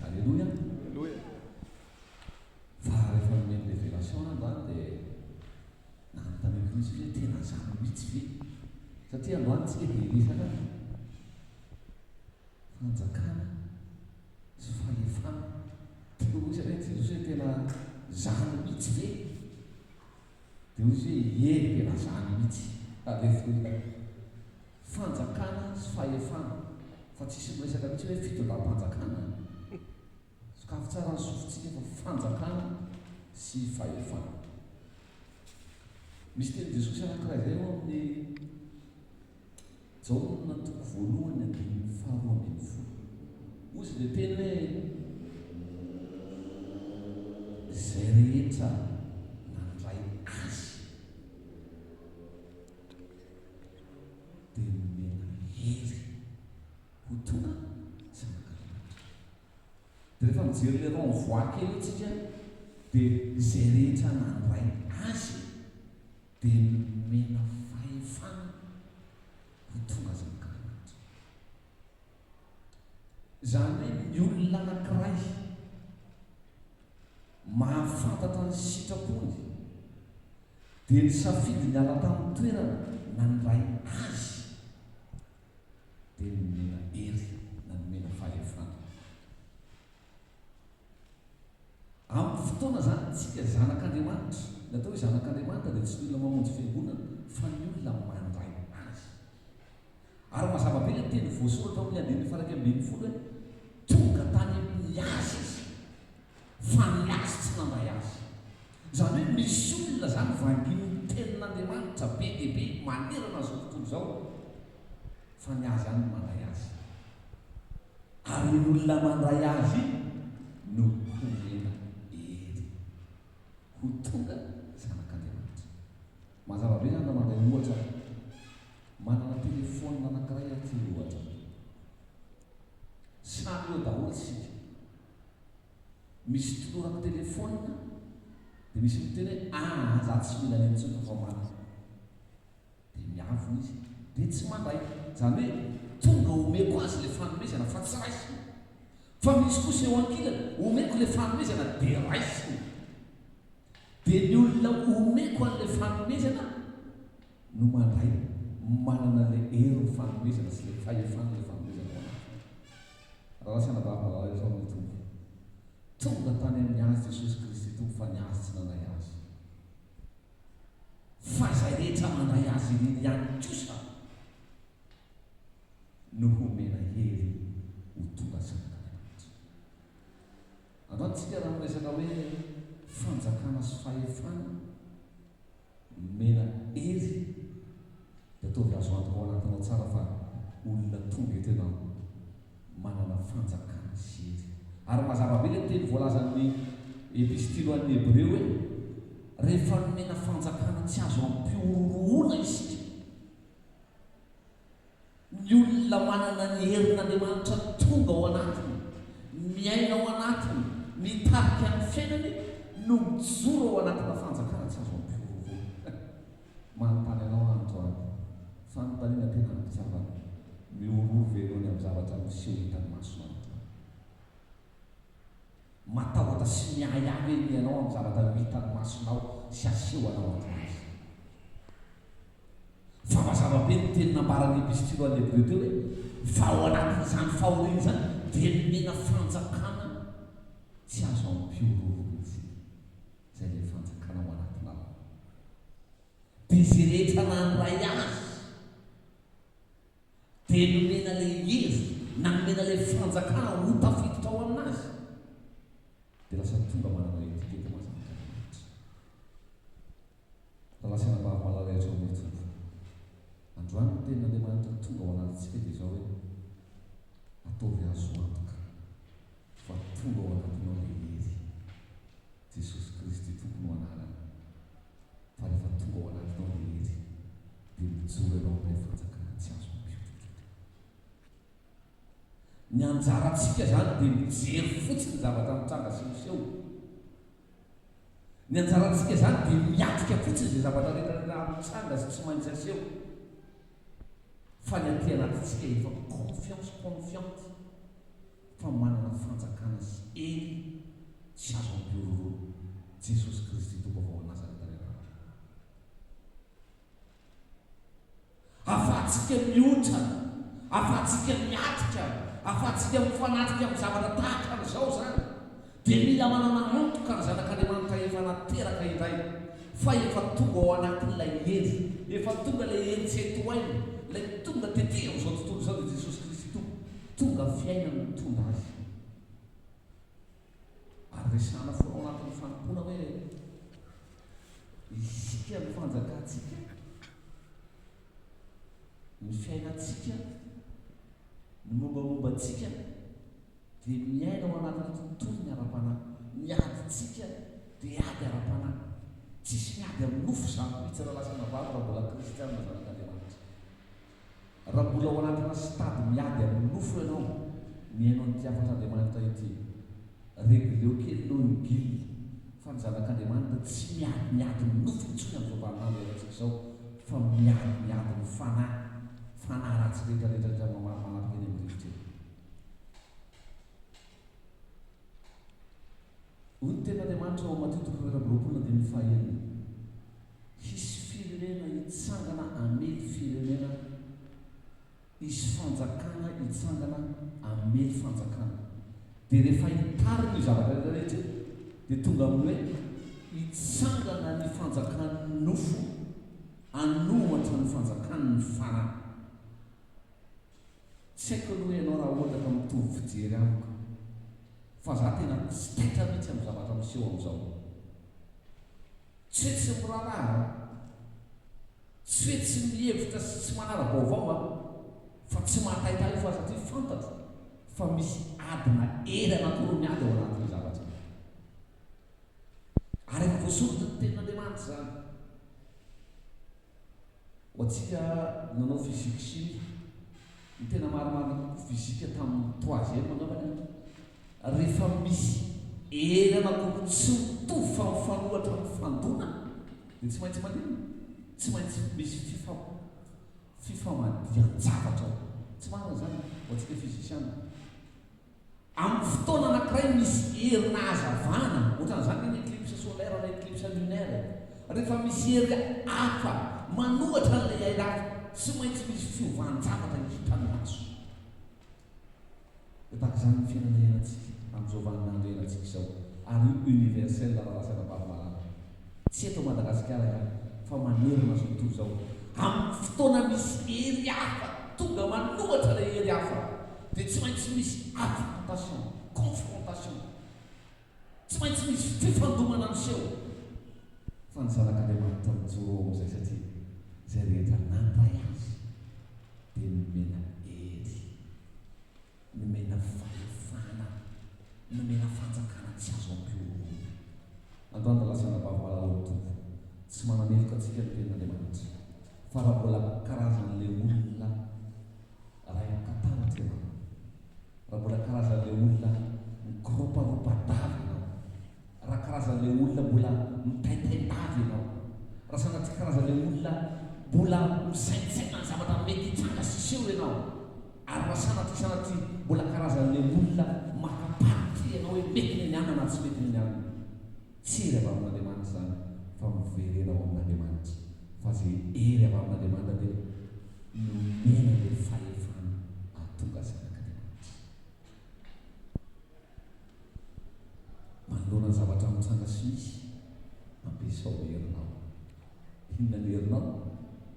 Aleloia. Fa rehefa nomeny révélation androany dia nanontaniako mihitsy izy hoe tena zany mihitsy ve? Satria androany tsika dia hiresaka fanjakana sy fahefana. Dia hoy izy hoe Jesosy hoe tena zany mihitsy ve? Dia hoy izy hoe ie, tena zany mihitsy. Aleloia. Fanjakana sy fahefana. Fa tsisy miresaka mihitsy hoe fitondram-panjakana. Sokafy tsara ny sofintsika fa fanjakana sy fahefana. Misy tenin'i Jesosy anankiray izay ao amin'ny Jaona toko voalohany andininy faharoa ambin'ny folo. Hoy izy ilay teny hoe izay rehetra nandray azy dia nomena hery ho tonga zanak'Andriamanitra. Dia rehefa mijery ilay renvoi kely io tsika dia izay rehetra nandray azy dia nomena fahefana ho tonga zanak'Andriamanitra. Izany hoe ny olona anankiray mahafantatra ny sitrapony dia nisafidy niala tamin'ny toerana nandray azy dia nomena hery na nomena fahefana. Amin'ny fotoana izany tsika zanak'Andriamanitra, ny atao hoe zanak'Andriamanitra dia tsy ny olona mamonjy fiangonana fa ny olona mandray azy. Ary mazava be ilay teny voasoratra ao amin'ny andininy faha 11 hoe tonga tany amin'ny azy izy fa ny azy tsy nandray azy. Izany hoe misy olona izany vangin'ny tenin'Andriamanitra be dia be manerana an'izao tontolo izao fa ny azy ihany no mandray azy. Ary iny olona mandray azy iny no homena hery ho tonga zanak'Andriamanitra. Mazava be izany raha mandray ohatra manana telefaonina anankiray aty ohatra. Samy eo daholo isika. Misy tolorako telefaonina dia misy miteny hoe aa za tsy mila an'iny intsony fa efa manana. Dia miavona izy dia tsy mandray. Izany hoe tonga omeko azy ilay fanomezana fa tsy raisiny. Fa misy kosa eo ankilany, omeko ilay fanomezana dia raisiny. Dia ny olona omeko an'ilay fanomezana no mandray, manana ilay herin'ny fanomezana sy ilay fahefan'ilay fanomezana ao anatiny. Rahalahy sy anabavy malala eto amin'ny Tompo, tonga tany amin'ny azy Jesosy Kristy Tompo fa ny azy tsy nandray azy. Fa izay rehetra mandray azy ireny ihany kosa no homena hery ho tonga zanak'Andriamanitra. Androany tsika raha miresaka hoe fanjakana sy fahefana nomena hery dia ataovy azo antoka ao anatinao tsara fa olona tonga eto ianao manana fanjakana sy hery. Ary mazava be ilay teny voalazan'ny epistily ho an'ny Hebreo hoe rehefa nomena fanjakana tsy azo ampihorohoroana isika. Ny olona manana ny herin'Andriamanitra tonga ao anatiny, miaina ao anatiny, mitarika ny fiainany no mijoro ao anatina fanjakana tsy azo ampihorohoroana. Manontany anao aho androany, fanontaniana tena am-pitiavana, mihorohoro ve ianao ny amin'ny zavatra miseho hitan'ny masonao androany? Matahotra sy miahiahy ve ny ianao amin'ny zavatra ho hitan'ny masonao sy aseho anao androany? Fa mazava be ny teny nambaran'ny Epistily ho an'ny Hebreo teo hoe, Fa ao anatin'izany fahoriana izany dia nomena fanjakana tsy azo ampihorohoroana isika. Izay ilay fanjakana ao anatinao. Dia izay rehetra nandray azy dia nomena ilay hery na nomena ilay fanjakana ho tafiditra ao aminazy dia lasa tonga manana etiquette maha zanak'Andriamanitra. Rahalahy sy anabavy malala eto amin'ny Tompo. Androany ny tenin'Andriamanitra tonga ao anatintsika dia izao hoe, Ataovy azo antoka fa tonga ao anatinao ilay hery. Jesosy Kristy Tompo no anarany. Fa rehefa tonga ao anatinao ilay hery, dia mijoro ianao amin'ilay fanjakana tsy azo ampihodinkodina. Ny anjarantsika izany dia mijery fotsiny ny zavatra mitranga sy miseho. Ny anjarantsika izany dia miatrika fotsiny izay zavatra rehetra rehetra mitranga sy tsy maintsy aseho. Fa ny aty anatintsika efa confiance confiante fa manana fanjakana sy. Jesosy Kristy Tompo avy ao Nazareta ny anarany. Ahafahantsika mihotrana, ahafahantsika miatrika, ahafahantsika mifanatrika amin'ny zavatra tahaka an'izao izany, dia mila manana antoka ny zanak'Andriamanitra efa nateraka indray, fa efa tonga ao anatin'ilay hery, efa tonga ilay hery tsy hay tohaina, ilay tonga tety amin'izao tontolo izao dia Jesosy Kristy Tompo, tonga fiainana nitondra azy. Ary resahana foana ao anatin'ny fanompoana hoe isika ny fanjakantsika, ny fiainantsika, ny mombamomba antsika dia miaina ao anatin'ny tontolony ara-panahy. Ny adintsika dia ady ara-panahy. Tsisy miady amin'ny nofo izany mihitsy raha lasa navalo raha mbola kristiana zanak'Andriamanitra. Raha mbola ao anatina stade miady amin'ny nofo ianao mihaino an'ity hafatr'Andriamanitra ity, regleo kely aloha ny guil fa ny zanak'Andriamanitra tsy miady ny adin'ny nofo intsony amin'izao vaninandro iainantsika izao fa miady ny adin'ny fanahy, fanahy ratsy rehetra rehetra rehetra mamaly manapaka eny amin'ny rivotra eny. Hoy ny tenin'Andriamanitra ao Matio toko 24 andininy fahenina, Hisy firenena hitsangana hamely firenena, hisy fanjakana hitsangana hamely fanjakana. Dia rehefa hitarina io zavatra rehetra rehetra io, dia tonga amin'ny hoe hitsangana ny fanjakan'ny nofo hanohatra ny fanjakan'ny fanahy. Tsy haiko aloha ianao raha ohatra ka mitovy fijery amiko fa za tena tsy taitra mihitsy amin'ny zavatra miseho amin'izao. Tsy hoe tsy miraharaha an, tsy hoe tsy mihevitra sy tsy manara-baovao an, fa tsy mahataitra ahy fa satria fantatro fa misy adina hery anankiroa miady ao anatin'io zavatra io. Ary efa voasorotry ny tenin'Andriamanitra izany. Ho antsika nanao physique chimie, ny tena marimarina kokoa physique tamin'ny troisième angambany an, rehefa misy hery anankiroa tsy mitovy fa mifanohatra mifandona dia tsy maintsy maninona? Tsy maintsy misy fifam- fifamadihan-javatra ao. Tsy marina izany ho antsika physiciana. Amin'ny fotoana anankiray misy herina hazavana, ohatran'izany ve ny eclipse solaire na eclipse lunaire? Rehefa misy hery hafa manohatra an'ilay hery hafa, tsy maintsy misy fiovan-javatra hitan'ny maso. Dia tahaka izany ny fiainana iainantsika amin'izao vaninandro iainantsika izao, ary io universel rahalahy sy anabavy malala. Tsy eto Madagasikara ihany fa manerana izao tontolo izao. Amin'ny fotoana misy hery hafa tonga manohatra ilay hery hafa dia tsy maintsy misy affrontation, confrontation. Tsy maintsy misy fifandomana miseho. Fa ny zanak'Andriamanitra mijoro ao amin'izay satria izay rehetra nandray azy dia nomena hery. Nomena fahefana, nomena fanjakana tsy azo ampihorohoroana. Androany dia lasa anabavy malala ho Tompo. Tsy manameloka antsika ny Tenin'Andriamanitra. Fa raha mbola karazan'ilay olona raim-katahotra ianao, raha mbola karazan'ilay olona mikoropalopa-dava ianao, Raha karazan'ilay olona mbola mitaintain-dava ianao, raha sanatria karazan'ilay olona mbola misaintsaina ny zavatra mety hitranga sy hiseho ianao, ary raha sanatria sanatria mbola karazan'ilay olona maka parti ianao hoe mety ny an'i anona na tsy mety ny an'i anona, tsy hery avy amin'Andriamanitra izany fa miverena ao amin'Andriamanitra, fa izay hery avy amin'Andriamanitra dia nomena ilay fahefana hahatonga zanak'Andriamanitra. Manoloana ny zavatra mitranga sy misy, ampiasao ny herinao. Inona ny herinao?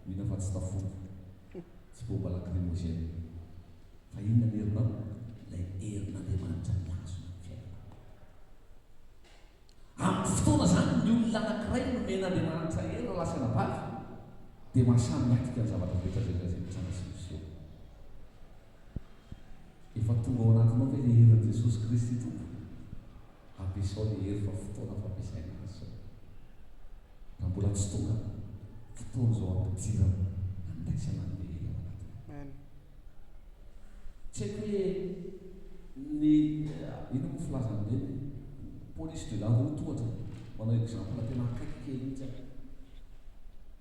Mino aho fa tsy tafoko, tsy bomba lacrymogène. Fa inona ny herinao? Ilay herin'Andriamanitra mihazona ny fiainanao. Amin'ny fotoana izany, ny olona anankiray nomen'Andriamanitra hery raha lasa anabavy, dia mahasahy miatrika ny zavatra rehetra izay mitranga sy miseho. Efa tonga ao anatinao ve le herin'i Jesosy Kristy Tompo? Ampiasao le hery fa fotoana fampiasaina azy izao. Raha mbola tsy tonga, fotoana izao ampidirana andraisana an'le hery ao anatinao. Tsy haiko hoe ny inona moa filazan'ireny police de la route ohatra, manao exemple tena akaiky kely mihitsy aho.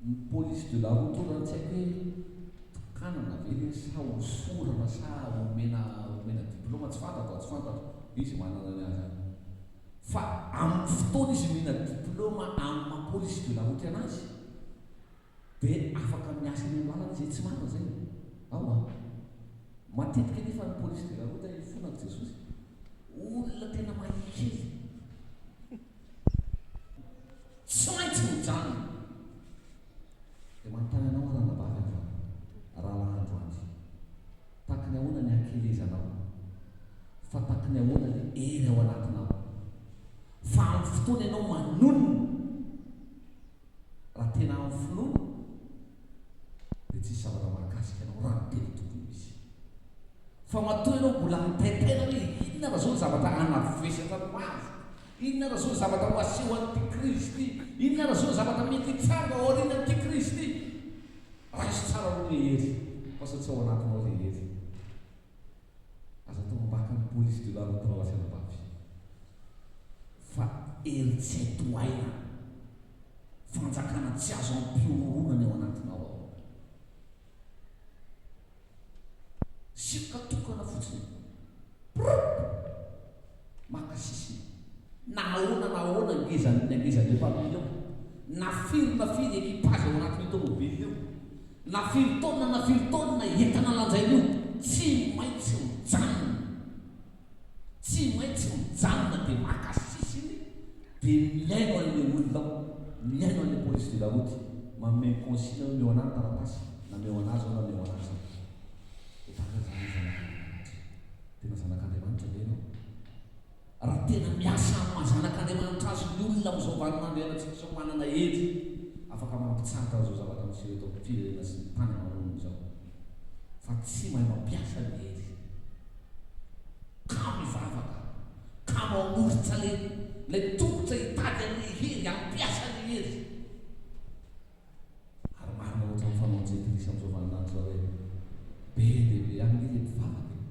Ny police de la route ohatra tsy haiko hoe Tokanana ve le sa hosorana sa omena omena diploma tsy fantatro a, tsy fantatro, izy manana ny azy any. Fa amin'ny fotoana izy omena diplôma amin'ny maha police de la route anazy dia afaka miasa eny amin'ny lalana izy e, tsy marina izay? Ao an! Matetika anefa ny police de la route ifonako Jesosy, olona tena mahia kely. Tsy maintsy mijanona. Dia manontany anao aho ranabavy androany, rahalahy androany, tahaky ny ahoana ny hakelezanao, fa tahaky ny ahoana ny hery ao anatinao, fa amin'ny fotoana ianao manonona, raha tena amin'ny finoana, dia tsisy zavatra mahakasika anao raha ny tena tokony ho izy. Fa matoa ianao mbola mitaintaina hoe inona raha izao ny zavatra hanavesatra ny hoaviko, Inona ary izao ny zavatra ho aseho an'ity krizy ity? Inona ary izao ny zavatra mety hitranga ao aorianan'ity krizy ity? Raiso tsara aloha ilay hery, fa sao tsy ao anatinao ilay hery. Aza atao ambaka ny police de la route rahalahy sy anabavy. Fa hery tsy hay tohaina, fanjakana tsy azo ampihorohoroana ny ao anatinao ao. Sioka tokana fotsiny. Prrpp! Maka sisiny. Na ahoana na ahoana ngezan'ny hangezan'ilay mpamily eo, na firy na firy équipage ao anatin'io tomobile io, na firy taonina na firy taonina entana lanjaina io, tsy maintsy mijanona. Tsy maintsy mijanona dia maka sisiny dia mihaino an'ilay olona ao, mihaino an'ilay police de la route, manome ny consigne hoe omeo anah ny taratasy, na omeo anah izao na omeo anah izao. Dia tahaka izany ny zanak'Andriamanitra. Tena zanak'Andriamanitra ve ianao? Raha tena miasa amin'ny maha zanak'Andriamanitra azy ny olona amin'izao vaninandro iainantsika izao, manana hery afaka mampitsahatra an'izao zavatra miseho eto amin'ny firenena sy ny tany aman'olona izao, fa tsy mahay mampiasa ny hery. Kamo hivavaka, kamo hamoron-tsalemy, ilay tongotra hitady an'ilay hery, hampiasa ny hery. Ary marina ohatran'ny fanaon'ny jentilisa amin'izao vaninandro izao hoe be dia be ihany nge ilay mpivavaka e,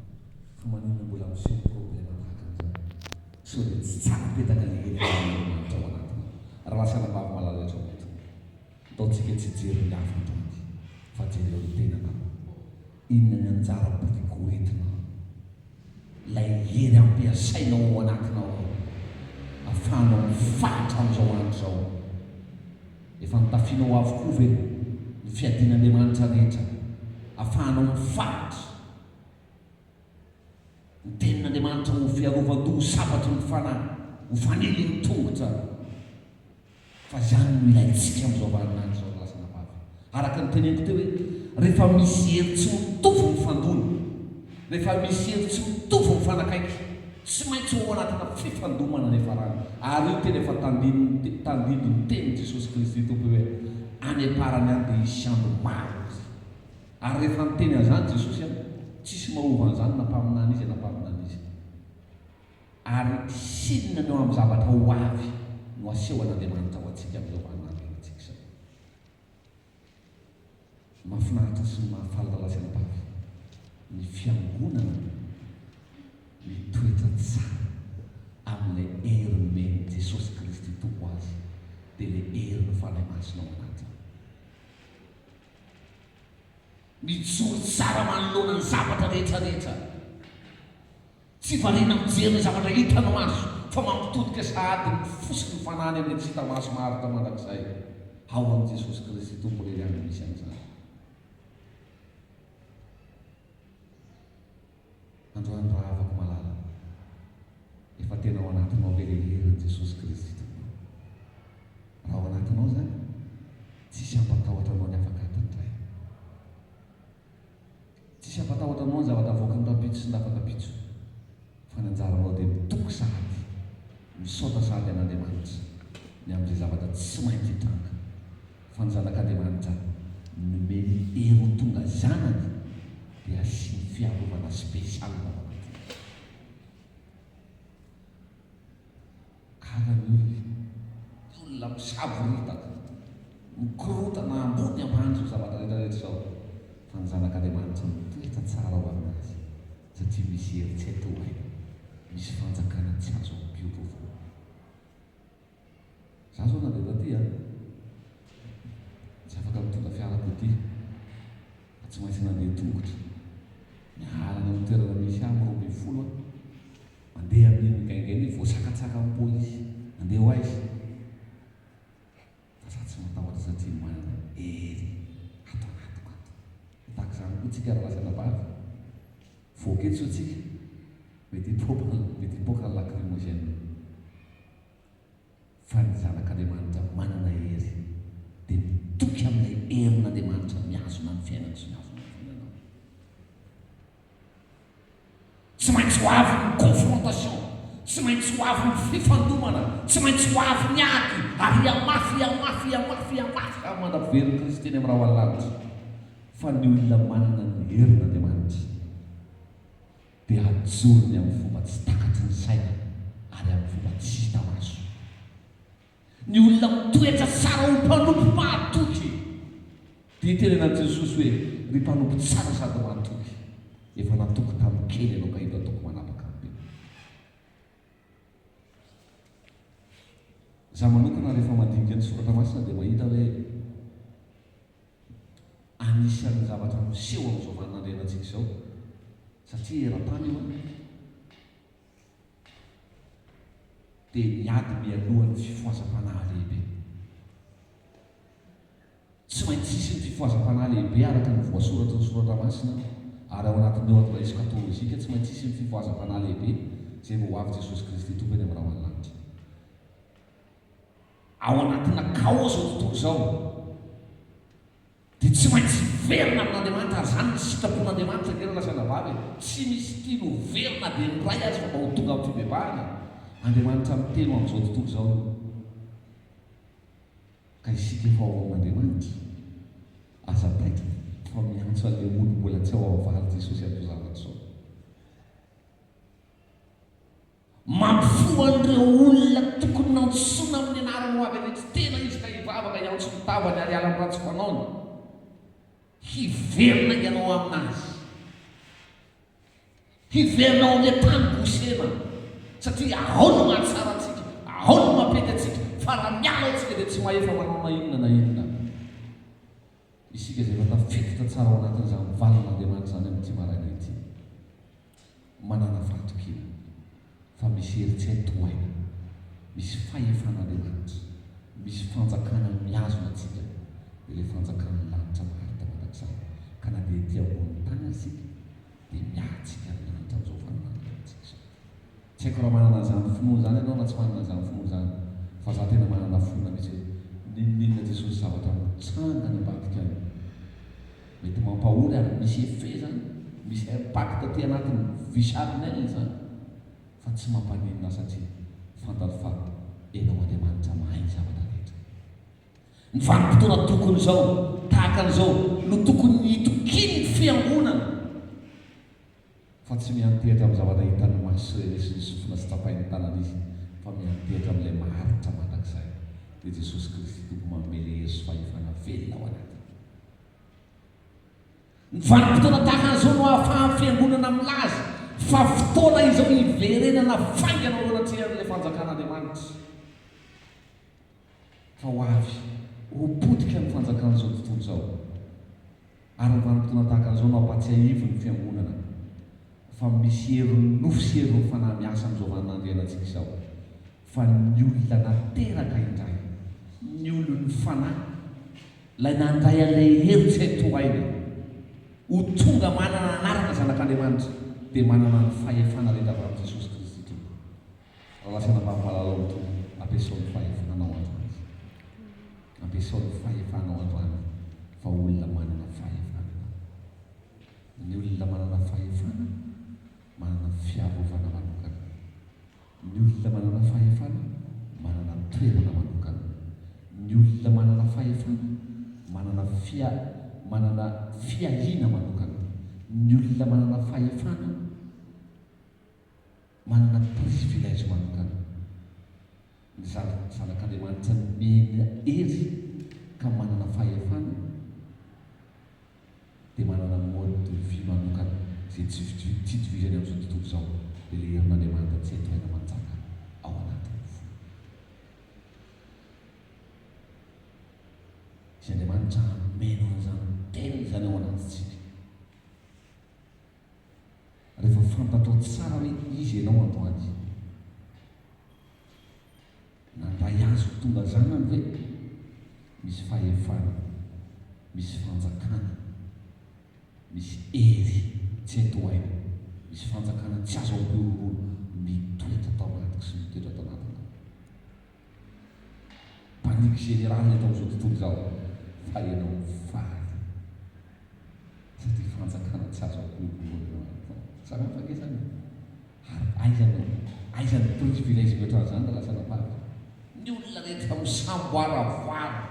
fa maninona mbola miseho ny problema tahaka an'izao? Sao dia tsy tsara petaka ilay hery avy amin'Andriamanitra ao anatinao? Rahalahy sy anabavy malala eto aminay. Ndao tsika tsy hijery ny hafa androany fa jereo ny tenanao. Inona ny anjara biriky ho entinao? Ilay hery ampiasainao ao anatinao ao afahanao mifahatra amin'izao andro izao. Efa notafianao avokoa ve ny fiadian'Andriamanitra rehetra afahanao mifahatra? Ny tenin'Andriamanitra ho fiarovan-doha, ho sabatry ny fanahy, ho fanilon'ny tongotra. Fa izany no ilaintsika amin'izao vaninandro izao ry lahy vavy. Araka ny teneniko teo hoe rehefa misy hery tsy mitovy mifandona, rehefa misy hery tsy mitovy mifanakaiky, tsy maintsy ho ao anatina fifandomana ny hiafarany. Ary io tena efa tandindon'ny tandindon'ny tenin'i Jesosy Kristy Tompo hoe any am-parany any dia hisy andro maro izy. Ary rehefa niteny an'izany Jesosy an, tsisy mahova an'izany na mpaminany iza na mpaminany iza. Ary sinona ny eo amin'ny zavatra ho avy no asehon'Andriamanitra ho antsika amin'izao vaninandro iainantsika izao. Ny mahafinaritra sy ny mahafaly rahalahy sy anabavy, ny fiangonana mitoetra tsara amin'ilay hery nomen'i Jesosy Kristy Tompo azy, dia ilay herin'ny Fanahy Masina ao anatiny. Mijoro tsara manoloana ny zavatra rehetra rehetra. Tsy variana mijery ny zavatra hitan'ny maso fa mampitodika sahady ny fo sy ny fanahiny amin'ilay tsy hita maso maharitra mandrakizay. Ao amin'i Jesosy Kristy Tompo irery ihany no misy an'izany. Androany rahavako malala, efa tena ao anatinao ve ilay herin'i Jesosy Kristy Tompo? Raha ao anatinao izany, tsisy hampatahotra anao ny afaka adiny iray. Tsisy hampatahotra anao ny zavatra avoakan'ny rahampitso sy ny rafakampitso, fa ny anjaranao dia mitoky sahady, misaotra sahady an'Andriamanitra ny amin'izay zavatra tsy maintsy hitranga, fa ny zanak'Andriamanitra nomeny hery ho tonga zanany dia asiany fiarovana spécial ao anatiny. Gaga ny olona. Ny olona misavoritaka, mikorotana ambony ambany izao zavatra rehetra rehetra izao. Fa ny Zanak'Andriamanitra mitoetra tsara ao aminazy satria misy hery tsy hay tohaina, misy fanjakana tsy azo ampihorovana. Za zao nandeha taty an, tsy afaka mitondra fiarakodia fa tsy maintsy nandeha tongotra. Miala any amin'ny toerana misy ahy amin'ny 12 aho, mandeha amin'iny migaingaina iny, voasakatsakana. Sakan'ny polisy. Andeha ho aiza? Fa za tsy matahotra satria manana hery ato anatiko ato. Tahaka izany koa tsika ry lahy sy anabavy. Voaka eto izao tsika, mety hipoaka, mety hipoaka ny lacrymogène. Fa ny zanak'Andriamanitra manana hery dia mitoky amin'ilay herin'Andriamanitra mihazona ny fiainako sy mihazona ny fiainanao. Tsy maintsy ho avy ny confrontation, tsy maintsy ho avy ny fifandomana, tsy maintsy ho avy ny ady, ary hihamafy, hihamafy, hihamafy, hihamafy izany mandra-piverin'i Kristy eny amin'ny rahona lanitra. Fa ny olona manana ny herin'Andriamanitra dia hajorony amin'ny fomba tsy takatry ny saina ary amin'ny fomba tsy hita maso. Ny olona mitoetra tsara ho mpanompo mahatoky dia itenenan'i Jesosy hoe, Ry mpanompo tsara sady mahatoky, efa natoky tamin'ny kely ianao ka indro ataoko manapaka ny be. Izaho manokana rehefa mandinika ny Soratra Masina dia mahita hoe anisan'ny zavatra miseho amin'izao vaninandro iainantsika izao, satria eran-tany io an, dia niady mialoha ny fifohazam-panahy lehibe. Tsy maintsy hisy ny fifohazam-panahy lehibe araka ny voasoratry ny Soratra Masina, ary ao anatin'ny ordre eschatologique tsy maintsy hisy ny fifohazam-panahy lehibe izay vao ho avy Jesosy Kristy Tompo eny amin'ny rahona lanitra. Ao anatina chaos izao tontolo izao. Dia tsy maintsy hiverina amin'Andriamanitra, ary izany ny sitrapon'Andriamanitra ange ry lahy sy anabavy e! Tsy misy tiany ho very na dia ny iray aza fa mba ho tonga amin'ny fibebahana e! Andriamanitra miteny ho amin'izao tontolo izao io. Ka isika efa ao amin'Andriamanitra, aza taitra fa miantso an'ilay olo mbola tsy ao amin'ny valy Jesosy amin'izao zavatra izao. Mampifoha an'ireo olona tokony nantsoina amin'ny anarany ho avy hanetry tena izy ka hivavaka hiantso ny tavany ary hiala amin'ny ratsy fanaony. Hiverina ianao aminazy. Hiverina ao amin'ilay tany Gosena. Satria ao no mahatsara antsika, ao no mampety antsika, fa raha miala ao isika dia tsy mahefa manao na inona na inona. Isika izay efa tafiditra tsara ao anatin'izany valin'Andriamanitra izany amin'ity maraina ity. Manàna fahatokiana fa misy hery tsy hay tohaina, misy fahefan'Andriamanitra, misy fanjakana mihazona antsika, dia ilay fanjakan'ny lanitra maharitra mandrakizay, ka na dia ety ambonin'ny tany aza isika dia miahy antsika ny lanitra amin'izao vaninandro-iainantsika izao. Tsy haiko raha manana an'izany finoana izany ianao na tsy manana an'izany finoana izany, fa za tena manana finoana mihitsy hoe n'inon'inona Jesosy zavatra mitranga any ambadika any, mety mampahory ary misy effet izany, misy impact aty anatin'ny vie charnelle izany, fa tsy mampaninona ahy satria fantatro fa Ianao Andriamanitra mahay ny zavatra rehetra. Ny vanim-potoana tokony izao, tahaka an'izao, no tokony hitokian'ny fiangonana. Fa tsy miantehitra amin'ny zavatra hitan'ny maso sy renesin'ny sofina sy tsapain'ny tanana izy, fa miantehitra amin'ilay maharitra mandrakizay, dia Jesosy Kristy Tompo manome ilay hery sy fahefana velona ao anatiny. Ny vanim-potoana tahaka an'izao no ahafahan'ny Fiangonana milaza fa fotoana izao hiverenana faingana eo anatrehan'ilay Fanjakan'Andriamanitra. Fa ho avy ho potika ny fanjakan'izao tontolo izao. Ary ny vanim-potoana tahaka an'izao no ampahatsiahivo ny Fiangonana fa misy herin'ny nofo sy herin'ny fanahy miasa amin'izao vaninandro iainantsika izao, fa ny olona nateraka indray, ny olon'ny fanahy, ilay nandray an'ilay hery tsy hay tohaina, ho tonga manana anarana zanak'Andriamanitra, dia manana ny fahefana rehetra avy amin'i Jesosy Kristy Tompo. Raha lasa anabavy malala ao Tompo, ampiasao ny fahefanao androany. Ampiasao ny fahefanao androany fa olona manana fahefana ianao. Ny olona manana fahefana manana fiarovana manokana. Ny olona manana fahefana manana toerana manokana. Ny olona manana fahefana manana fia manana fiahiana manokana. Ny olona manana fahefana Manana privilège manokana ny zanak'Andriamanitra nomena hery ka manana fahefana dia manana mode de vie manokana izay tsy tsy itovizany amin'izao tontolo izao dia ilay herin'Andriamanitra tsy hay tohaina manjaka ao anatin'ny fo. Izay Andriamanitra hameno an'izany teniny izany ao anatintsika. Rehefa fantatrao tsara hoe iza ianao androany. tonga zanany ve? Misy fahefana, misy fanjakana, misy hery tsy hay tohaina, misy fanjakana tsy azo ampihorohoroana mitoetra tao anatiko sy mitoetra tao anatinao. Panique générale eto amin'izao tontolo izao fa ianao mifaly satria fanjakana tsy azo ampihorohoroana eo anatiny. Samy hafa ange izany e! Ary aiza no aiza ny privilège mihoatra an'izany raha lasa anabavy? Ny olona rehetra misamboaravoara,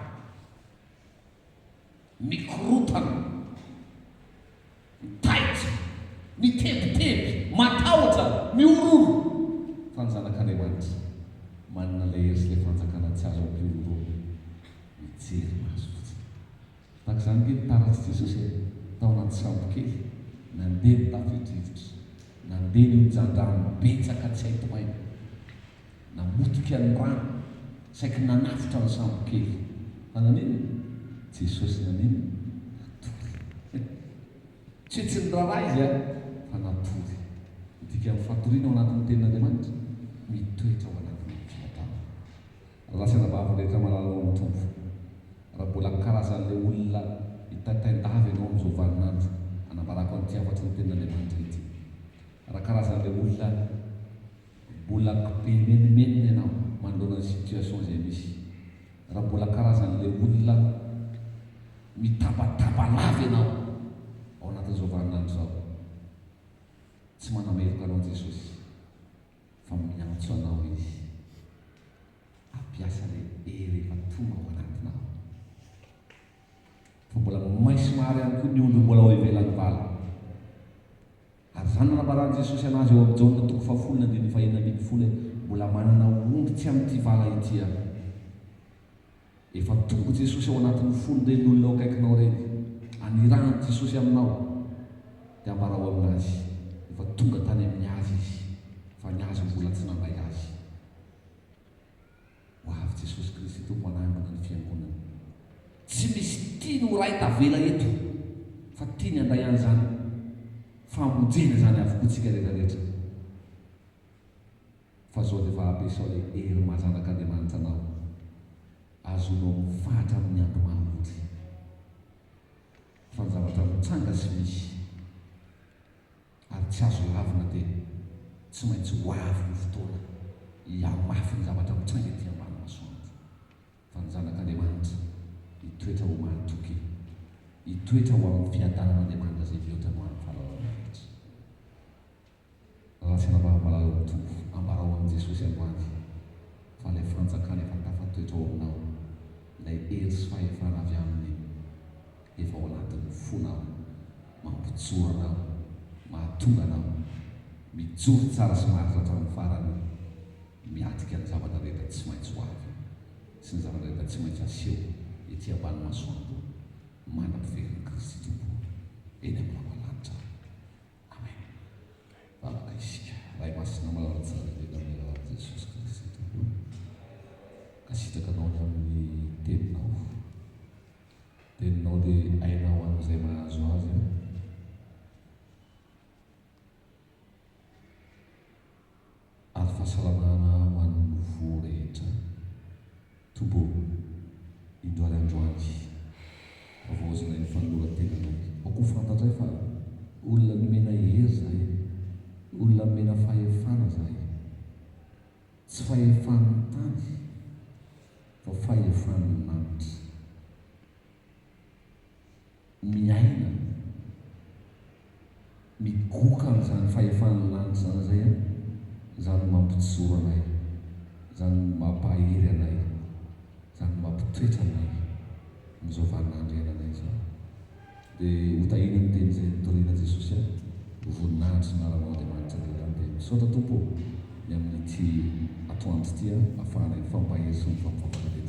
mikorotana. Taitra, mitebiteby, matahotra, mihorohoro, fa ny Zanak'Andriamanitra manana ilay hery sy ilay fanjakana tsy azo ampihorohoroana, mijery maso fotsiny. Tahaka izany ange ny taratr'i Jesosy e, tao anaty sambokely, nandeha ny tafio-drivotra, nandeha ny onjan-drano betsaka tsy hay tohaina, namotika ny rano, saiky nanafotra ny sambokely. Fa naninona? Jesosy naninona? Natory. Tsy hoe tsy niraharaha izy an, fa natory. Ny dikan'ny fatoriana ao anatin'ny Tenin'Andriamanitra, mitoetra ao anatin'ny fiadanana. Rahalahy sy anabavy rehetra malala ao amin'ny Tompo, raha mbola karazan'ilay olona mitaintain-dava ianao amin'izao vaninandro anambarako an'ity hafatry ny Tenin'Andriamanitra ity, raha karazan'ilay olona Mbola be menomenona ianao manoloana ny situation izay misy. Raha mbola karazan'ilay olona mitabataba lava ianao ao anatin'izao vaninandro izao, tsy manameloka anao Jesosy fa miantso anao Izy hampiasa ilay hery efa tonga ao anatinao. Fa mbola maisy-maro ihany koa ny ondry mbola ao ivelan'ny vala. Ary izany no nambaran'i Jesosy an'azy ao amin'ny Jaona toko fahafolo ny andininy fahenina ambinifolo hoe, Mbola manana ondry tsy amin'ity vala ity aho. Efa tonga Jesosy ao anatin'ny fon'ireny olona ao akaikinao ireny. Anirahan'i Jesosy aminao, dia ambarao amin'azy. Efa tonga tany amin'ny azy Izy, fa ny azy mbola tsy nandray Azy. Ho avy Jesosy Kristy Tompo hanangona ny Fiangonany. Tsy misy tiany ho ray tavela eto fa tiany handray an'izany famonjena izany avokoa tsika rehetra rehetra. Fa zao dia efa ampiasao ilay hery maha zanak'Andriamanitra anao azonao mifahatra amin'ny andro maha-ory. Fa ny zavatra mitranga sy misy. ary tsy azo lavina dia tsy maintsy ho avy ny fotoana hihamafy ny zavatra mitranga ety ambany masoandro fa ny zanak'Andriamanitra hitoetra ho mahatoky, hitoetra ho amin'ny fiadanan'Andriamanitra izay mihoatra noho ny fahalalana rehetra. Rahalahy sy anabavy malala ao amin'ny Tompo, ambarao amin'i Jesosy androany fa ilay fanjakana efa tafatoetra ao aminao, ilay hery sy fahefana avy Aminy efa ao anatin'ny fonao, mampijoro anao, mahatonga anao mijoro tsara sy maharitra hatramin'ny farany, miatrika ny zavatra rehetra tsy maintsy ho avy sy ny zavatra rehetra tsy maintsy aseho ety ambany masoandro mandra-piverin'i Kristy Tompo eny amin'ny lapalanitra. Amen. Vavaka isika. Ray masina malala tsara indrindra amin'ny alalan'i Jesosy Kristy Tompo. Kasitraka anao ny amin'ny teninao. Teninao dia aina ho an'izay mahazo azy an. Ary fahasalamana ho an'ny voa rehetra. Tompo ô, indro ary androany, havaozinay ny fanoloran-tenanay. Aoka ho fantatray fa olona nomena hery izahay, olona nomena fahefana izahay. Tsy fahefan'ny tany, fa fahefan'ny lanitra. Miaina, migoka an'izany fahefan'ny lanitra izany izay an, izany no mampijoro anay, izany no mampahery anay, izany no mampitoetra anay amin'izao vaninandro iainanay izao. Dia ho tahiana ny teny izay notoriana Jesosy an, ho voninahitry ny anaranao Andriamanitra irery ihany. Dia misaotra Tompo ô ny amin'ity atoandro ity an, ahafahanay mifampahery sy mifampivavaka.